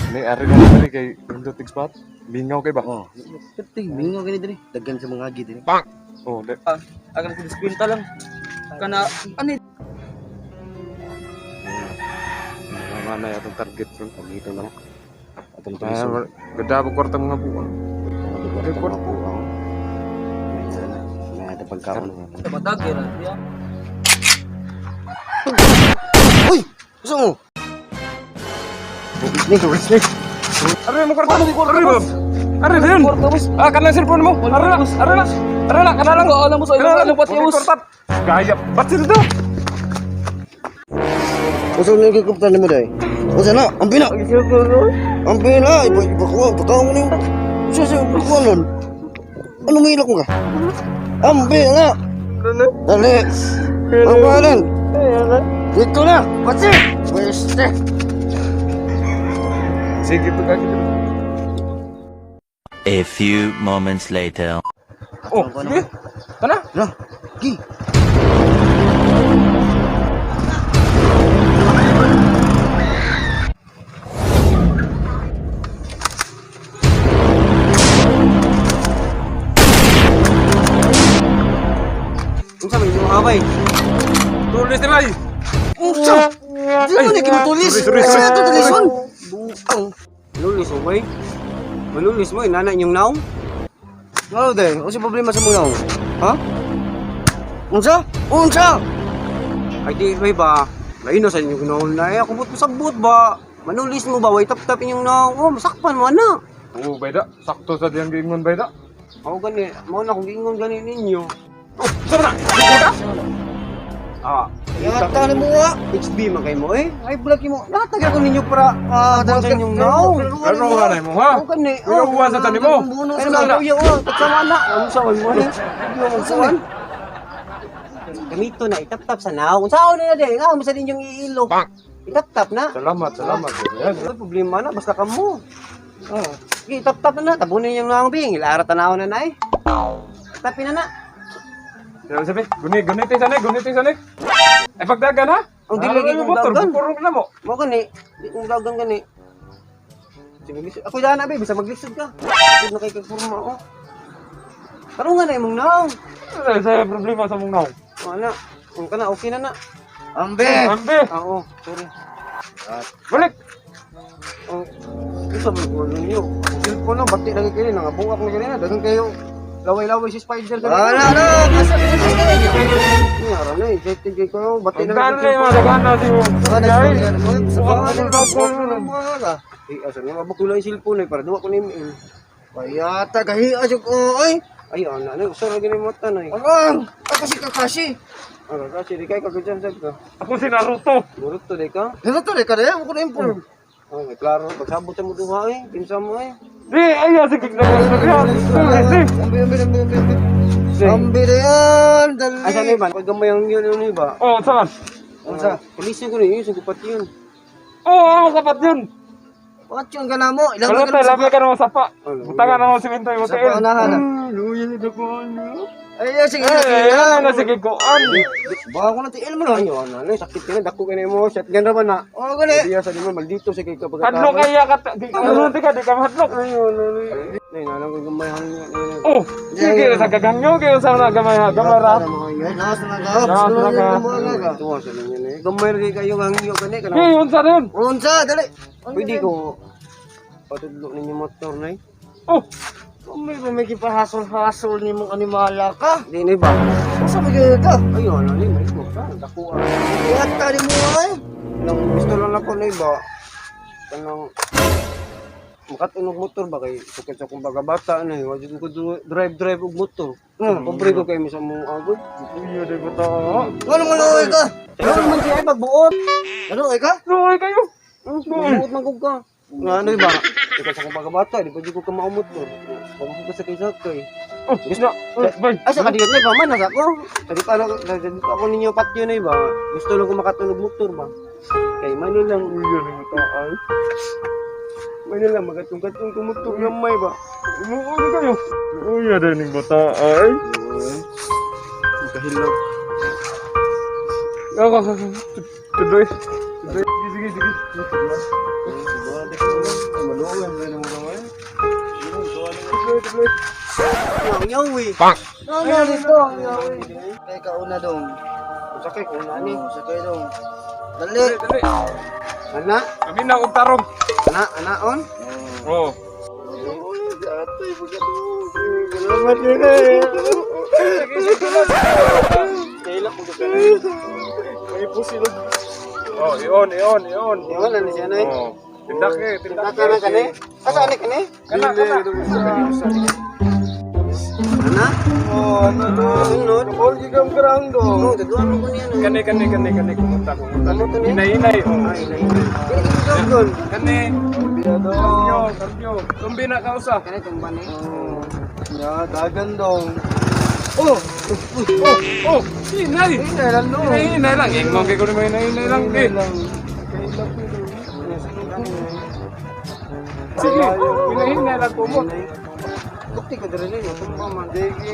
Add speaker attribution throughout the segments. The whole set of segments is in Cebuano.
Speaker 1: Ni ari na diri kay nindot tig spot. Mingaw kay ba?
Speaker 2: Oh, Pati mingaw gani diri. Daghan sa mga agi diri.
Speaker 1: Oh, di.
Speaker 3: Agan ko diskwenta lang. Kana ano.
Speaker 1: Mga na atong target ron.
Speaker 2: Pagito na lang. Atong
Speaker 1: Ah,
Speaker 2: tulisan.
Speaker 1: ganda ba kwarta mga buwan.
Speaker 2: Mga kwarta mga buang. May sana. May ata pagkaon.
Speaker 3: Batag ra ya.
Speaker 2: Uy! Gusto mo?
Speaker 1: Ni, ni. Ari mo kwarta. Ari mo. Ari din. Ah, kanang cellphone mo. Ari na, ari na. Ari na, kana lang.
Speaker 3: Alam mo sa
Speaker 1: Kana lang.
Speaker 3: ilang pati
Speaker 1: Huwag
Speaker 3: us.
Speaker 1: kwarta. Gaya, ba't sila to?
Speaker 2: Usa na yung kikuptan nimo day. Usa na, ang pina. Ang pina, iba iba ko, pagkaon mo nimo. Usa sa ko nun. Ano may ilok mo ka? Ang pina. Dali. Ang pangalan. Dito na, pati. Pweste.
Speaker 1: Sige, to kagi.
Speaker 4: A few moments later.
Speaker 1: Oh, sige. Tara.
Speaker 2: Lah, gi.
Speaker 3: Unsa man imong away?
Speaker 1: Tulis ni Ray.
Speaker 2: Unsa? Di mo na kinutulis.
Speaker 1: Sorry, sorry, sorry.
Speaker 2: Ay, ito tulison. Buang.
Speaker 3: Manulis mo boy. Manulis mo inana inyong naong.
Speaker 2: Ano day? Unsa problema sa mga? Ha? Unsa? Unsa?
Speaker 3: Ay di may ba? Laino sa inyong naong na eh ako but sabot ba? Manulis mo ba way tap-tap inyong naong. Oh, masakpan mo ana.
Speaker 1: Oh, bayda. Sakto sa diyang giingon bayda.
Speaker 3: Ako gani, mao na kung giingon gani ninyo.
Speaker 1: Oh, saan na? Dito ka?
Speaker 3: Ah,
Speaker 2: Yata ni mo ah.
Speaker 3: HB man kay mo eh. Ay bulag mo. Natag ako ninyo para
Speaker 2: Ah,
Speaker 3: sa inyong naong.
Speaker 1: Ano ka na mo ha?
Speaker 3: Ako gani.
Speaker 1: Kuya, uwan sa tanim mo.
Speaker 3: Ay naman kuya oh, tagsama na. Ano sa mo eh? Hindi mo magkuhan. Gamito na itap-tap sa naong. Unsaon na na nga mo sa ninyong iilo.
Speaker 1: Bang!
Speaker 3: Itap-tap na.
Speaker 1: Salamat, salamat. Yan.
Speaker 3: Ay, problema na, basta ka mo. Oh. Sige, itap-tap na na. Tabunin yung naong bing. Ilaara tanaw na na eh. Tapin na na.
Speaker 1: Sabi, sabi, guni, guniti sana, guniti sana. Ay, pagdagan ha?
Speaker 3: Ang dili
Speaker 1: Ano
Speaker 3: kay
Speaker 1: yung
Speaker 3: kong
Speaker 1: motor,
Speaker 3: dagan.
Speaker 1: purong na mo.
Speaker 3: Mo gani. Di kong dagan gani. Sige, lisod. Ako daan na, be. Bisa maglisod ka. Lisod na kay kagpurma, oh. Tarungan na imong naong.
Speaker 1: Ay, sa problema sa mong naong.
Speaker 3: Oh, ana. Kung ka na, okay na na.
Speaker 2: Ambe.
Speaker 1: Ambe,
Speaker 3: Ah, Oo, sorry.
Speaker 1: balik.
Speaker 3: Oh, isa mo ko ninyo. Ang cellphone na, bati lagi kayo. Nangabungak na kanina. Dagan kayo. Laway-laway si Spider kanina.
Speaker 2: Wala na. Kasa
Speaker 3: Nga, na eh. Excited kayo kayo. Bati
Speaker 1: Ang
Speaker 3: na
Speaker 1: daan na yung mga daghan na si mo.
Speaker 3: Eh, asa nga mabuk ko lang yung cellphone eh, para duwa ko na yung mail.
Speaker 2: Kayata gahi ajud ko ay.
Speaker 3: Ay, ano, ano, gusto na ganun mata na eh.
Speaker 2: Ang ako si Kakashi.
Speaker 3: Ano, kasi di kayo kagudyan sab ka.
Speaker 1: Ako si Naruto.
Speaker 3: Murot to, di ka?
Speaker 2: Ano to kare ako na inform.
Speaker 3: Oh, may klaro. Pagsabot sa mo duha eh. Kinsa mo eh.
Speaker 1: Di, ay, sige, nagdagan.
Speaker 2: Ambe ambe ambe ambe. Ambe yan, dali.
Speaker 3: Ay, sana iba? Pag gamay ang yun, yun iba.
Speaker 1: Oh, saan?
Speaker 2: Unsa?
Speaker 3: Pulisin ko na yun, sugupat yun.
Speaker 1: Oh, ako kapat yun.
Speaker 2: Bakit yung gana mo? Ilang
Speaker 1: Wala tayo, labi ka naman sapa.
Speaker 3: Ano?
Speaker 1: Butangan naman si Mintoy
Speaker 2: Sa
Speaker 1: Hotel.
Speaker 2: paunahan.
Speaker 1: Luya na ko ano.
Speaker 2: Ay, sige,
Speaker 1: Eh,
Speaker 2: sige.
Speaker 1: ay, na sige ko. An.
Speaker 2: Baka ko na tiil mo
Speaker 3: Ay,
Speaker 2: na.
Speaker 3: ano, ano, sakit ka na. Dako ka na mo. Shotgun ra ba na?
Speaker 2: Oh, gani.
Speaker 3: Diya sa lima, maldito sa kay kapag
Speaker 1: Hadlok kaya ka. Di ano di ka, di ka mahadlok.
Speaker 3: Ay, ano, ano. Nay, nalang ko gamay hangin.
Speaker 1: Oh, sige sa gagangyo kayo sa mga gamay gamay ra.
Speaker 2: Naas na ka.
Speaker 1: Naas na ka.
Speaker 3: Tuwa sa ninyo na eh. Gamay ra kayo hangyo gani kana.
Speaker 1: Hey, unsa rin?
Speaker 2: Unsa, dali.
Speaker 3: Pwede ko patudlo ninyo motor na eh.
Speaker 1: Oh,
Speaker 2: May ba may gipahasol-hasol ni mong animala ka?
Speaker 3: Di na ba?
Speaker 2: Unsa ba gyud ka?
Speaker 3: Ay, ano ni may ko ka. Dako ah.
Speaker 2: Yata ni mo ay.
Speaker 3: Nang gusto lang ako na iba. Kanang makatunog motor ba kay sukad sa akong baga bata na eh. Wajud ko drive drive og motor. Pobre ko kay misa mo agod.
Speaker 1: Uy, di ba ta?
Speaker 2: Ano mo luoy ka?
Speaker 3: Ano man siya ay pagbuot.
Speaker 2: Ano ay ka?
Speaker 1: Luoy kayo.
Speaker 3: Magbuot man gud ka. Nga ano iba? Sukad sa akong baga bata, di pa jud ko ka maumot-motor. Pagbuot ka sa kay sakay.
Speaker 1: Oh, gusto. Bay.
Speaker 3: Ay, sa kadiyot na iba man, nasa ko. Sa di pa, ano, sa di pa ako ninyo patyo na iba. Gusto lang ko makatunog motor ba? Kay mano lang,
Speaker 1: Uy, di ba ta? Ay.
Speaker 3: mano lang, magatong-gatong ko motor gamay ba?
Speaker 1: Luoy kayo. Uy, di ba ta? Ay.
Speaker 3: Kahilap.
Speaker 1: Ako, tuloy. Tuloy. Sige, sige, sige.
Speaker 2: Maluoy man mo gamay.
Speaker 3: Ang yawi.
Speaker 2: Ano dito ang yawi. Kay kauna dong.
Speaker 3: Sakay ko na ni.
Speaker 2: Oh, sakay dong. Dali.
Speaker 1: Dali.
Speaker 3: Ana,
Speaker 1: Kami na og tarong.
Speaker 3: ana, ana on.
Speaker 1: Oh.
Speaker 2: Atay pagkatong. Salamat yun eh.
Speaker 3: Kaila ko ka.
Speaker 2: May pusilog.
Speaker 1: Oh, ion, ion, ion.
Speaker 3: Iwan na ni siya nay.
Speaker 1: Oh. Tindak eh, tindak.
Speaker 3: Tindak na kani. Asa ani kani?
Speaker 1: Kana, kana.
Speaker 3: Ana?
Speaker 2: Oh, ano to?
Speaker 3: Sunod.
Speaker 2: All gigam karang dong.
Speaker 3: Oh, taduan mo ko niya no.
Speaker 1: Kani, kani, kani, kani. Kumunta, kumunta.
Speaker 3: Ano to ni?
Speaker 1: Hinay, hinay. Oh.
Speaker 3: Ay, hinay. Kini ko doon.
Speaker 1: Kani.
Speaker 2: Biya dong.
Speaker 1: Kambyo, kambyo. Tumbi na kausa.
Speaker 3: Kani tumban ni.
Speaker 2: Oh. Ya, dagan dong.
Speaker 1: Oh! Oh! Oh! Hinay!
Speaker 2: Hinay lang no.
Speaker 1: Hinay, hinay lang. Ingong kay ko ni hinay, hinay lang. Eh.
Speaker 2: Kailap ko dong.
Speaker 1: Sige, hinay, hinay lang kumot.
Speaker 3: Bukti ka diri ni, tumba man.
Speaker 2: Sige.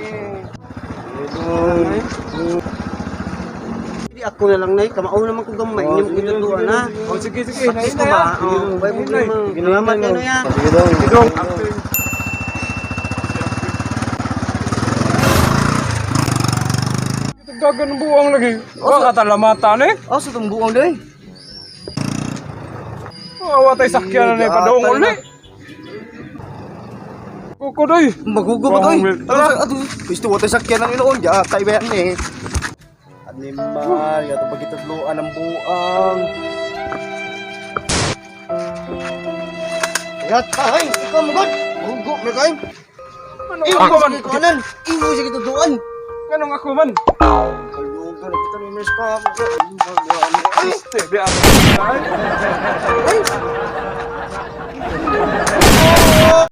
Speaker 3: Di ako na lang nay, kamao naman ko gamay,
Speaker 2: Oh,
Speaker 3: hindi mo
Speaker 2: sige,
Speaker 3: gitutuan
Speaker 2: sige.
Speaker 3: na.
Speaker 1: Oh, sige, sige. Hinay,
Speaker 3: Practice ko
Speaker 1: hinay.
Speaker 3: ba?
Speaker 1: ah.
Speaker 3: Oh, way
Speaker 1: Hinay.
Speaker 3: problema. Salamat kay ya.
Speaker 2: Sige dong.
Speaker 1: Sige dong. Acting. Tugdagan ng buwang lagi. Wa ka talamata ni.
Speaker 2: Oh, sa tong buong day.
Speaker 1: Awa tay sakyan na ni padong uli. Kukudoy.
Speaker 2: Magugo ba toy?
Speaker 1: Wrong will.
Speaker 2: Tara, ato. Gusto ko tayo sakyan ng iloon. Ya, tayo ba yan eh. Animal, yato pagkitadloan ng buang. Yat pa, hay! Ikaw mo god! Magugo na kayo!
Speaker 1: Ano ako man?
Speaker 2: Kanan! Imo siya kitadloan!
Speaker 1: Anong ako man?
Speaker 2: Kalugo na kita ni Nurse ka.
Speaker 1: Este, di ako.
Speaker 2: Ay!